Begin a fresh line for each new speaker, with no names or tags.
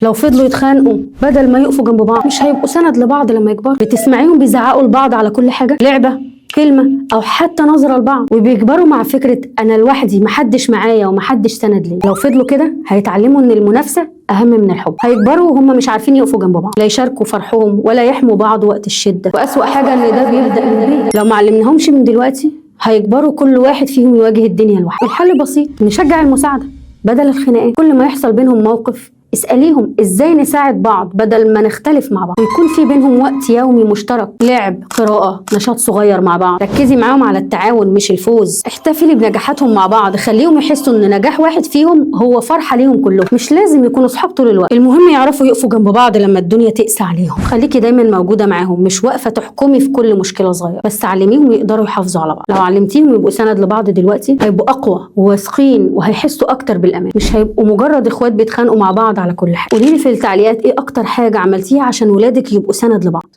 لو فضلوا يتخانقوا بدل ما يقفوا جنب بعض مش هيبقوا سند لبعض لما يكبروا. بتسمعيهم بيزعقوا لبعض على كل حاجة، لعبه، كلمة أو حتى نظرة لبعض، وبيكبروا مع فكرة أنا لوحدي، محدش معايا ومحدش سند لي. لو فضلوا كده هيتعلموا إن المنافسة أهم من الحب. هيكبروا وهم مش عارفين يقفوا جنب بعض، لا يشاركوا فرحهم ولا يحموا بعض وقت الشدة. وأسوأ حاجة إن ده بيبدأ من البيت. لو ما علمناهمش من دلوقتي هيكبروا كل واحد فيهم يواجه الدنيا لوحده. الحل بسيط، نشجع المساعدة بدل الخناقات. كل ما يحصل بينهم موقف اسأليهم ازاي نساعد بعض بدل ما نختلف مع بعض، ويكون في بينهم وقت يومي مشترك، لعب، قراءة، نشاط صغير مع بعض. ركزي معاهم على التعاون مش الفوز. احتفلي بنجاحاتهم مع بعض، خليهم يحسوا ان نجاح واحد فيهم هو فرحة ليهم كلهم. مش لازم يكونوا صحاب طول الوقت، المهم يعرفوا يقفوا جنب بعض لما الدنيا تقسى عليهم. خليكي دايما موجودة معاهم، مش واقفة تحكمي في كل مشكلة صغيرة، بس علميهم يقدروا يحافظوا على بعض. لو علمتيهم يبقوا سند لبعض دلوقتي هيبقوا اقوى وواثقين وهيحسوا اكتر بالامان، مش هيبقوا مجرد اخوات بيتخانقوا مع بعض على كل حاجة. قوليلي في التعليقات ايه اكتر حاجة عملتيها عشان ولادك يبقوا سند لبعض.